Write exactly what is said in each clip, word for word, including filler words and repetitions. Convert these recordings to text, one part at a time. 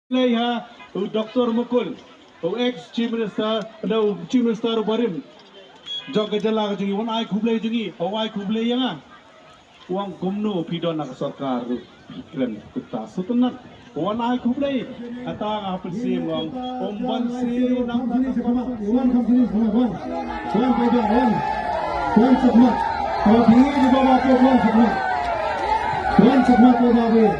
Khublei ha u Doctor Mukul, u ex Chief Minister, da u Chief Minister u barim jong ka jylla ka jong ngi, wan ai khublei jong ngi, u ai khublei ïa nga. Wan kumno phi don ha ka sorkar ruh phi kren kumta sngewtynnat. Wan ai khublei. Kata nga ha pynsim wan um ban siew nang. Wan kham sini wan. Wan wan wan. Wan sakmat. Wan sakmat wan.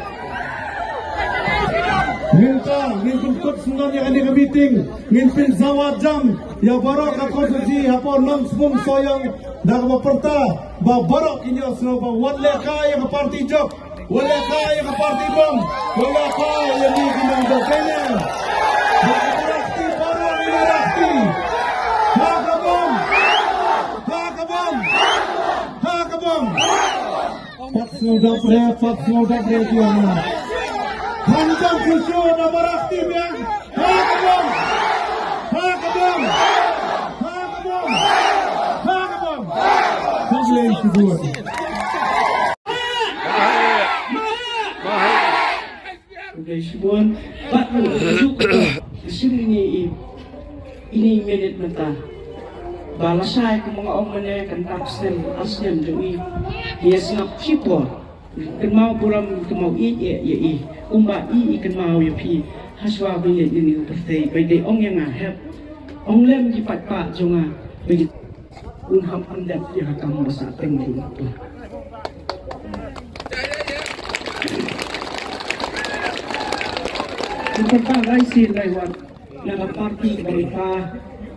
Mynta ngin pynkut sngewbha ïa kane ka meeting, ngin pynjawab jam ïa baroh ka konstituensi hapoh Nongspung Sohiong da kaba pyrta ba baroh kin ïohsngew ba wat lehkai ïa ka parti jop, wat lehkai ïa ka parti bom, wat lehkai ïa ki nongdoh kane. Ba ka parti baroh kin ïa rah kti. Ha ka bom. Ha ka bom. Ha ka bom. Pat sngewdap re, pat sngewdap re ki ong na. Khamtam shuh na barak ti biang. Ha ka bom. Ha ka bom. Ha ka bom. Ha ka bom. Khublei shibun. Khublei shibun. Pat sngewdap re. Sngewdap re. Ini minit mynta ba lashai kumba nga ong mynne, kan tap snem ar snem jong i. Ngi ïa sngap shipor. Kynmaw burom, kynmaw ïeit ïa i, kumba i i kynmaw ïa phi. Hashwa ba i leit na ine i pyrthei ba i dei ong ïa nga hep, ong lem ki paidbah jong nga ba i un ham pyndep ïa ka kam ba sah teng jong nga. Kumta rai sien rai wan. Na ka parti kaba ïa ka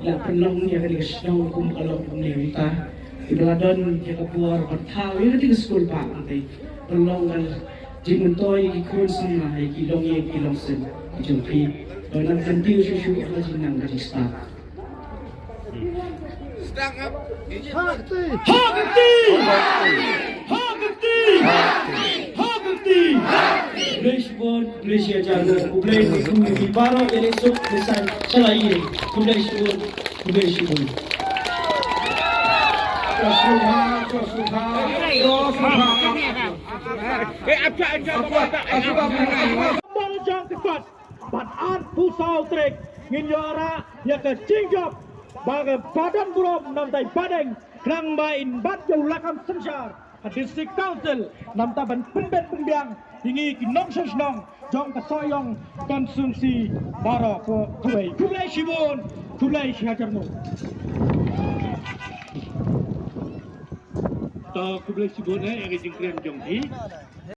la pynlong ïa ka dei ka shnong kum ka long kumne ïa ka. Iba la don ïa ka bor ba thaw ïa ka dei ka skul ba ngi pynlong ka jingmyntoi ïa ki khun samla ïa ki longïing ki longsem ki jong phi. Ba nang kyntiew shuh shuh ka jingnang ka jingstad. Ha ka kti! Ha ka kti! Ha ka kti! Khublei shibun, khublei shi hajar nguh, khublei shibun, khublei baroh ïa lei suk, khublei san, shalai ïa. Khublei shibun, khublei shibun. Ka sngewbha, ka sngewbha, ka sngewbha. Bang jong ki pat, bad arphew saw tarik, ngin ïoh rah ïa ka jingjop ba ka ba don burom namar ba dang khnang ba in bat ïa u lakam synshar ka District Council namar ban pynbeit pynbiang ïa ngi ki nongshong shnong jong ka Sohiong constituency baroh kawei. Khublei shibun, khublei shi hajar nguh. To khublei shibun eh ïa ka jingkren jong phi.